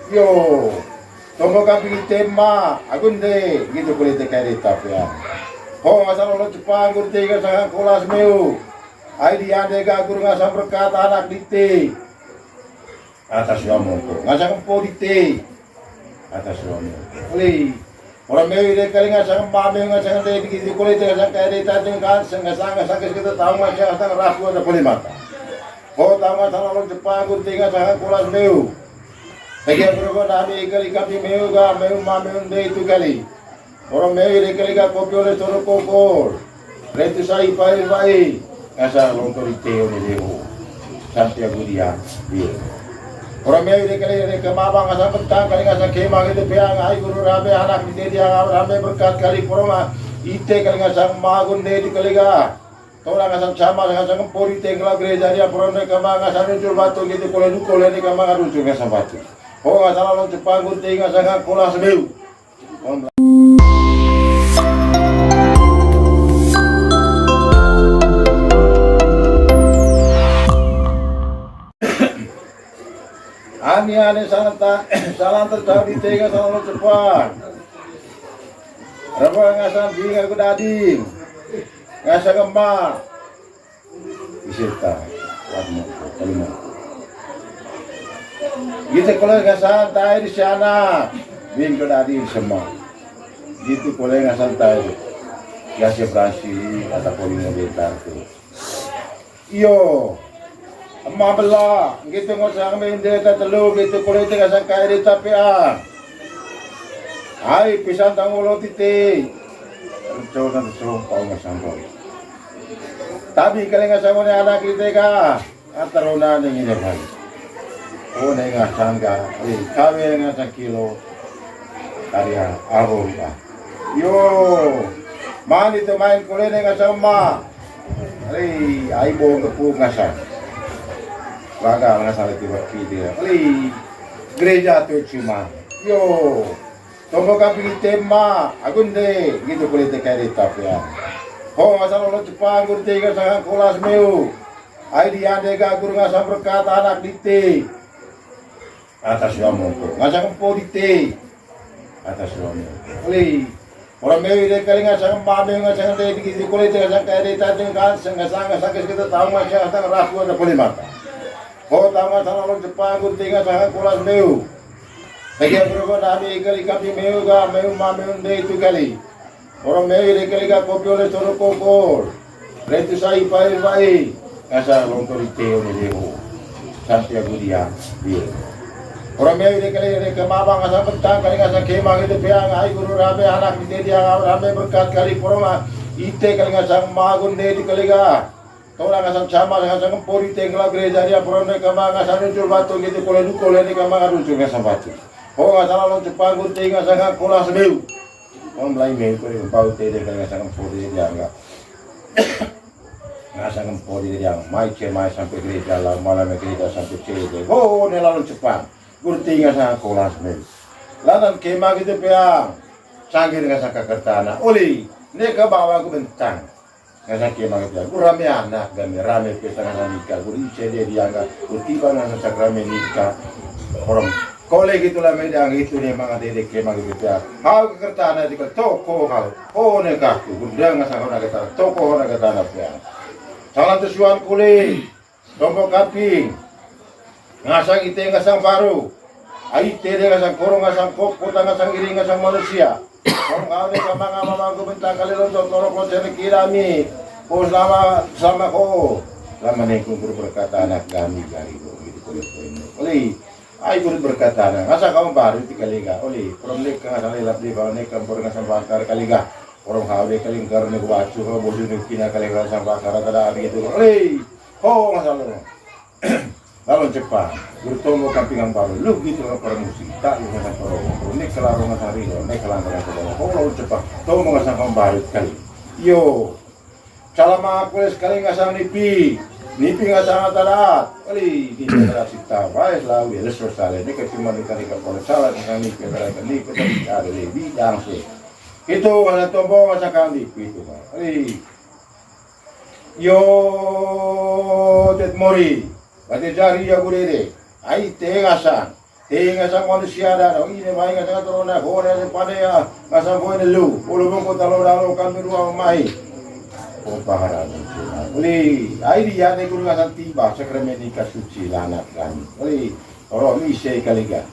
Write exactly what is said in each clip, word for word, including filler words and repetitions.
Yo, tombo kambing ite ma, agun de, gitu kole te kairi tapia. Ho, ngasang lolo cepa, agun de, ngasang kolas meu. Ai di ande ga guru ngasang berkat anak dite. Atas wa moko, ngasang empo dite. Atas wa moko. Oli, orang meu ide kali ngasang empa meu ngasang de, gitu kole te ngasang kairi tatu ngasang, ngasang, ngasang, kes kita tahu ngasang, ngasang rapu ada kole mata. Ho, tahu ngasang lolo cepa, agun de, ngasang kolas meu. Lagi aku rokok nami kali kami meu ga, meu ma meu de itu kali. Orang meu ide kali ga kopi oleh toro kokol. Retu sai pai pai. Ngasang longkor ite oni dewo. Santiago dia, dia. Orang meu ide kali ide kemabang ngasang bentang kali ngasang kemah gitu peang. Ai guru rame anak di dia rame berkat kali porong ah. Ite kali ngasang magun de di kali ga. Tolong ngasang sama ngasang empori tenggelam gereja dia porong de kemah ngasang nuncur batu gitu kole dukol ini kemah ngasang nuncur ngasang batu. Oh ngasang lolo cepa gunting ngasang kolas meu. Ani ani salah ta salah terjadi tega salah cepat. Raba ngasang dinga ku dading. Ngasang gempa. Isita, wadmu, kalima. Gitu kalau ngasang tai di sana, bin ke dadi semua. Gitu kalau ngasang tai, ya si Fransi, kata polino bentar tu. Iyo, emma bela, gitu ngasang mende ta telu, gitu kalau itu ngasang kai di tapi ah. Ai, pisan tanggulo titi. Rencana serong pau ngasang pau. Tabi kali ngasang one anak ite ka. Atar ona ning ine bang. One ngasang ka. Eh, kawe ngasang kilo. Karya abong ka. Yo. Mani tu main kole ne ngasang ma. Eh, ai bong kepu ngasang. Waga ngasang lagi waktu dia. Eh, gereja tu cuma. Yo. Tombo kambing ite ma, agun de, gitu kole te kai di tapi ah. Ho ngasang lolo cepa, agun de ngasang kolas meu. Ai di ande ga guru ngasang berkat anak dite. Atas wa moko, ngasang empo dite. Atas wa moko. Oli. Orang meu ide kali ngasang empa meu ngasang de, gitu kole te ngasang kai di tatu ngasang, ngasang, ngasang, kes kita tahu ngasang, ngasang, raku ada kole mata. Ho tahu ngasang lolo cepa, agun de ngasang kolas meu. Lagi aku rokok nami kali kami meu ga meu ma meu de itu kali. Orang meu de kali ga kopi oleh toro kokol. Retu sai pai pai. Ngasang longkor ite oni dewo. Santiago dia, dia. Orang meu de kali de kemabang ngasang bentang kali ngasang kemah gitu peang ai guru rame anak ite dia rame berkat kali porong ah. Ite kali ngasang magun de itu kali ga. Tolong ngasang sama ngasang empori tenggelam gereja dia porong ne kama ngasang nuncur batu gitu kole dukol ini kama ngasang nuncur ngasang batu. Oh ngasang lolo cepa gunting ngasang kolas meu. Oh mulai meu kole empau tede kali ngasang empori dia enggak. Ngasang empori dia mai ce mai sampai gereja lah malam gereja sampai cede. Oh ne lolo cepa gunting ngasang kolas meu. Lanan kema gitu peang. Sangir ngasang kakertana. Oli ne ke bawa ku bentang. Ngasang kema gitu ya. Gu rame anak dan rame pesta ngasang nikah. Gu ise dia diangga. Gu tiba ngasang sakramen nikah. Orang kole gitu lah medang itu ne manga dede kema gitu ya. Hau kakertana di toko hau. Oh ne kaku. Gu dang ngasang hona kata toko hona kata anak ya. Salam tesuan kole. Tombo kambing. Ngasang ite ngasang baru. Ai ite de ngasang korong ngasang kok kota ngasang iri ngasang manusia. Korong kau de kamang ama mangku bentang kali lontok torok lontok kirami. Oh selama selama ko. Selama nengkung guru berkata anak kami gari guru gitu kulit kulit. Oli. Ai guru berkata anak ngasang kamu baru di kali ga. Oli. Korong lek ngasang lelap di bawah neka korong ngasang bakar kali ga. Korong kau de kali ngkar ne kubacu kau bosu ne kina kali ngasang bakar ada gitu. Oli. Ho ngasang lo. Lalo cepat, guru tombo kambing baru, lu gitu lah para musik, tak lu ngasang para musik, ne kelaro ngasang rilo, ne kelangkar ngasang para musik, lalo cepat, tombo ngasang kambing baru kali. Yo, salam aku sekali ngasang nipi, nipi ngasang atarat, kali nipi atarat sita, baik lah, udah lesu sale, ne cuma nikah nikah kalau salah ngasang nipi atarat, nipi atarat ada lebih dangse. Itu ngasang tombo ngasang kambing nipi itu, kali. Yo, tet mori. Bate jari ya gurere. Ai te ngasang. Eh, ngasang manusia daro, ine mai ngasang torona, hore ade pade ya, ngasang boy delu, ulu bongko talo dalo kan berua mai. Oh, pahara. Oli, ai dia ne guru ngasang tiba, sakramen nikah suci, lana kami. Oli, oro mise kaliga.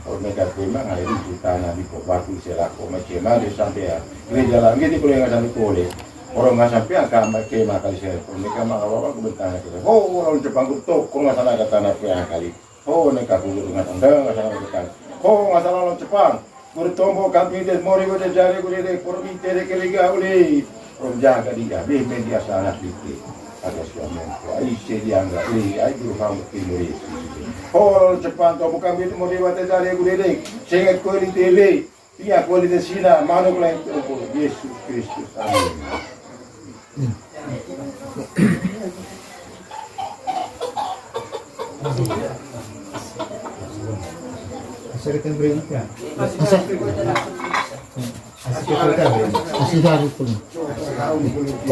Oro mega tema, ngai di tanah di kok batu selako, macam mana sampai ya. Gereja lagi di kuliah ngasang di kole. Oro ngasang pe angka, macam mana kali saya, oro mega maka bawa ke bentana kita. Oh, oro Jepang kutok, kok ngasang ke tanah pe angka kali. Oh, neka kudu dengan undang, dengan undang. Oh, masalah lawan Jepang. Kudu tombo kami de mori wede jare kudu de, kudu mite de keliga uli. Kudu jaga dia, be men dia sana dite. Ada suami ko, ai se dia enggak uli, ai guru kamu timur Yesus. Oh, lawan Jepang tombo kami de mori wede jare kudu de. Sengat ko di tele. Iya, kualitas sina, manuk lain tumpul, Yesus Kristus. Amin. Asal kan berita. Asal. Asal kan berita. Asal hari pun.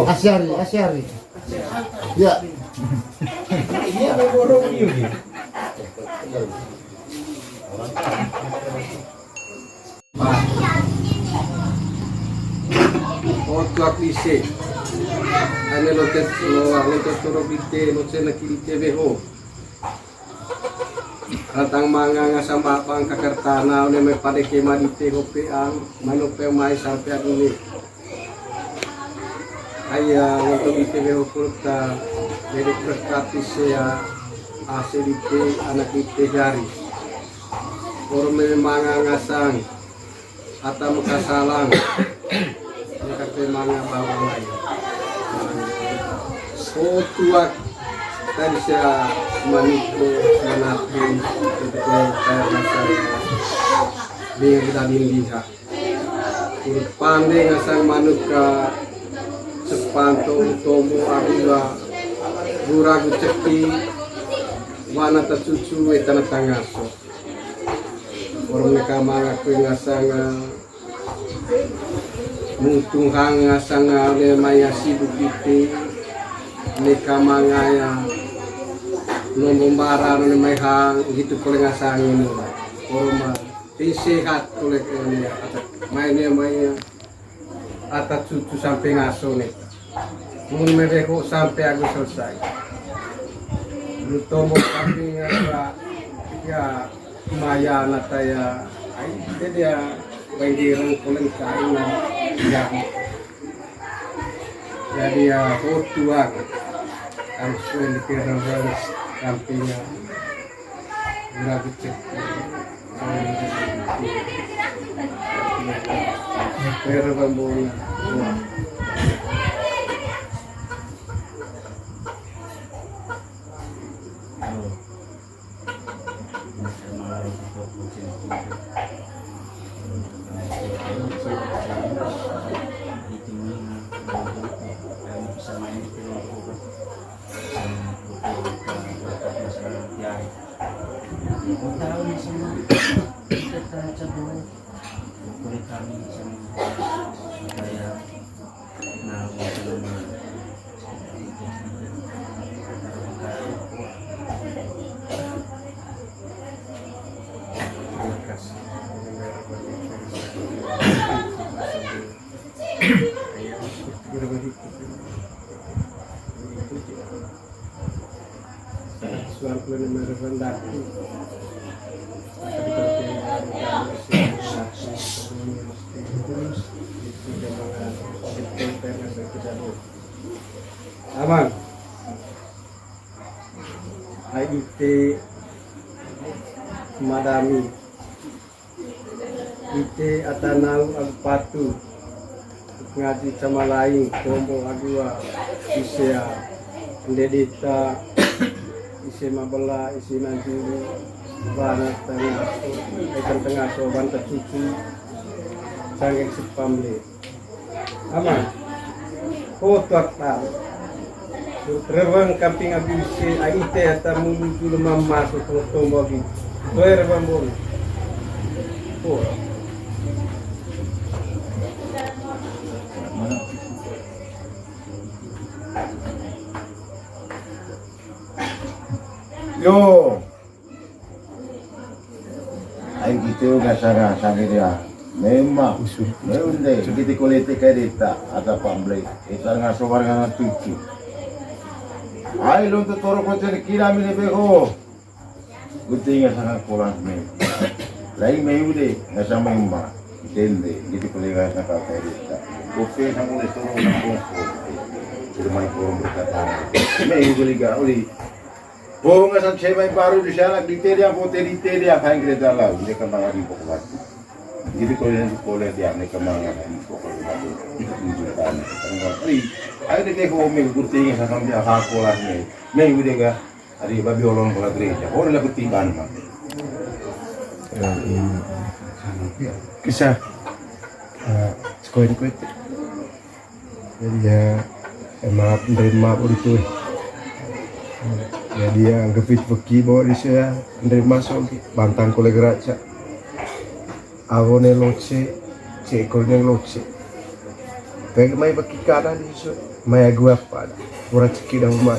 Asal hari, asal hari. Ya. Iya, borong ini. O tuak dise. Ane lotet loa, lotet toro bite, lotet na kiri te beho. Ratang manga ngasang babang kakartana, one mai pade kema dite hope ang, mano pe mai sampe adune. Aya, untuk ite beho pulta, dedek berkati sea, ase dite, anak dite jari. Oro meme manga ngasang, ata mekasalang, maka te manga bawang lain. O tuak, tadi sea maniko, manapin, kaya ngasang, dengan kita lihat. Pande ngasang manuk ka sepanto utomo abila guragu ceki wana ta cucu wetana tangaso. Orang neka manga kue ngasang, ah, mutung hang ngasang, ah, ne maya sibuk ite neka manga ya nombo mbara ne mai hang gitu kole ngasang ini. Orang ma Ti sehat oleh, eh, ata, mai ne, mai, eh, ata cucu sampe ngaso ne. Mun meleho sampe agu selesai. Lu tomo kami ngapa, ya, maya nata ya, ai, jadi ya, bagi orang koleng kain, ya. Jadi ya, hotuan. Harus kue di kira-kira sampingnya. Gura becek. Pera bambona. Suarga nama rendah. Aman. Ai ite madami. Ite ata nau agu patu. Ngaji cama laing, tombo agu a, ise a, ndedeta, ise mabela, ise nanjuru, bana tengah, ikan tengah, so banta cucu, sanggeng sepamle. Aman. Ko tuak ta. Rewang kamping abis ai ite ata mulu dulu mama so tombo agi. Doer bambon. Oh. Yo. Gitu, nggak salah, sampai dia. Memang. Usul. Memang deh, gitu, kulit kayak dita, ada pamble. Kita nggak sobar, nggak tutup. Ayo, lu tuh toro kocen kira mine bego. Guti nggak salah kolas me. Lain me udah, nggak sama emma. Dende, gitu, kulit nggak salah kayak dita. Oke, sama udah toro, nggak toro. Udah main korong berkata. Me udah liga, udah. Bo ngasan cewek baru di sana, di tede, bo tede, di tede, kain kereta lau, dia kembang lagi pokok batu. Jadi kalau yang sekolah dia, dia kembang lagi pokok batu. Itu tunjukkan. Ayo deh, kau main kurting, sama dia, ha, sekolah nih. Main udah gak? Hari babi olong kalau gereja, oh, udah ketiban, Bang. Kisah, eh, sekolah ini kuit. Jadi ya, eh, maaf, nerima maaf untuk, eh. Jadi ya, anggap itu beki bawa di saya, nerima masuk, bantang kole geraca. Awo ne loce, cekol ne loce. Pegi mai beki kada di su, mai agu apa ada. Kurang ceki dah umai.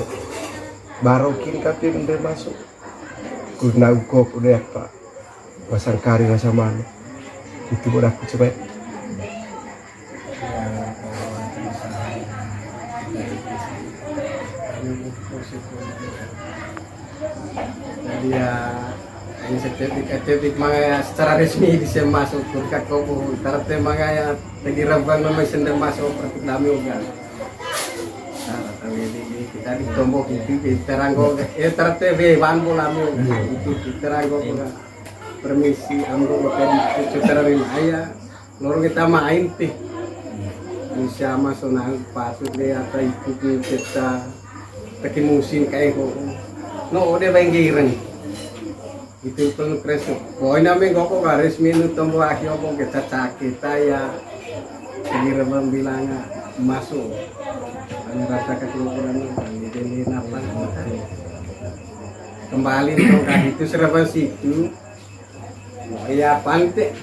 Baru kini kapi nerima masuk. Kurna uko, kurna apa. Pasang kari rasa mana. Itu buat aku coba. Jadi ya, ini sertifikat, sertifikat mangaya secara resmi bisa masuk ke koko, karena mangaya tadi rabang nama sendiri masuk per dami oga. Nah, tapi di, di, kita di tombok itu, di teranggo, eh, tertebe wan bola mi oga. Itu di teranggo bola. Permisi, ambo tadi secara rim aya. Lorong kita main tih. Bisa masuk nang patut deh, apa ikut kita. Teki musim kayak kok. No, udah bengkireng. Itu penuh kresuk. Boy name kok garis minu tombo akhir kok kita cakit ya. Jadi rebam bilang masuk. Hanya rasa kekeluaran, jadi ini apa? Kembali tuh kan itu serba situ. Oh iya, pantik.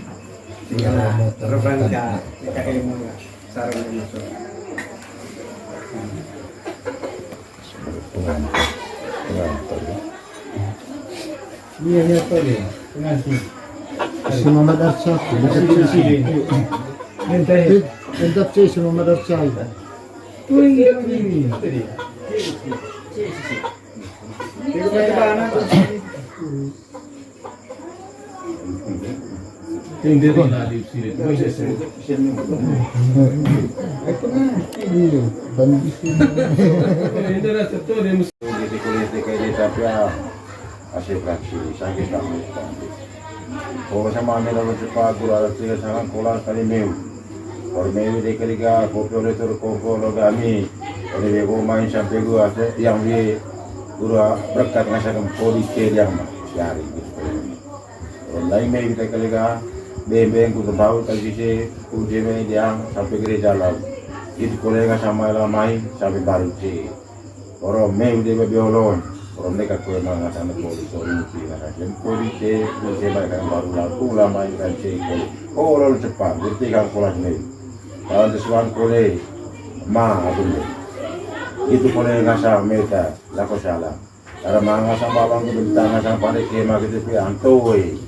Iya, terbang ke, ke ilmu ya. Sarung ilmu. Pengantar. Pengantar, ya. Iya, iya, apa dia? Pengantin. Si Muhammad Arsyad. Entah, entah si Muhammad Arsyad. Wih, iya, iya. Apa dia? Jadi kulit kayak di tapi ya, asli fraksi, sakit banget. Pokoknya sama ame lalu cepat, guru alat tiga sangat kolas kali meu. Kalau meu di kaliga, kopi oleh tur kongko lo kami. Kalau dia mau main sampai gua, yang di guru berkat ngasih kempodi ke yang mah. Yari gitu. Kalau lain meu kita kaliga, bembeng ku tembau tadi si kunci meu yang sampai gereja lalu. Gitu kalau nggak sama lah main sampai baru sih. Oro meu de babi olon. Oro mereka kue mangasan kodi, kodi muti, ngasan kodi de, kodi de baik kan baru laku lama ikan ceko. Oro lu cepat, berarti kan kolas meu. Kawan sesuan kole, ma aku meu. Itu kole ngasa meta, lako salah. Karena mangasa bawang ke bentang ngasa pada kema gitu pe antoi.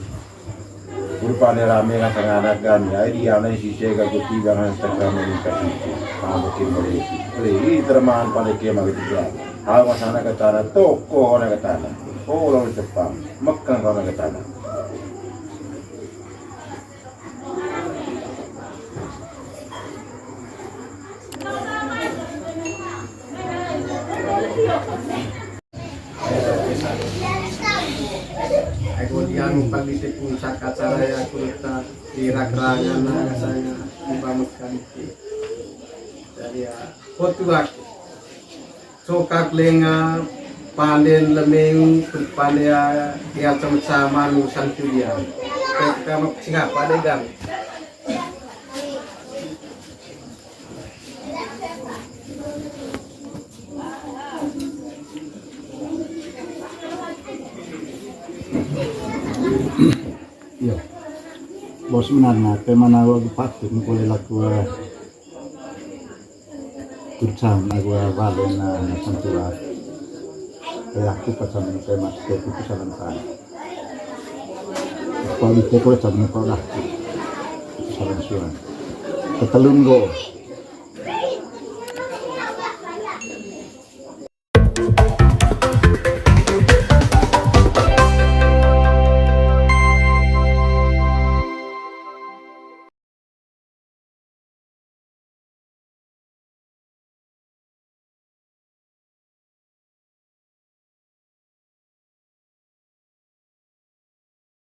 Kurpane rame ngasang anak kami, ai di ana sise ga kuti bangan sakra menikah suci, mamukin meresi. Ri, ri termaan pada kema gitu ya. Awas anak ke tanah, toko anak ke tanah. Oh, lalu Jepang, Mekang kau anak ke tanah. Aku dianu pagi tepung saka caraya kurta di rakrangan saya di pamekan. Jadi ya, foto aku. Sokak lenga panden lemeng pande ya, ya sama-sama nu santuya. Kamu singapa deh, Gang? Iya. Bos, benar na, pemana wa bupati mukole laku, eh, kurcang, eh, wa bale na, na santua. Eh, aku pasan pemas ke putusan tan. Pali teko cang ne pada. Salam suan. Ketelun go.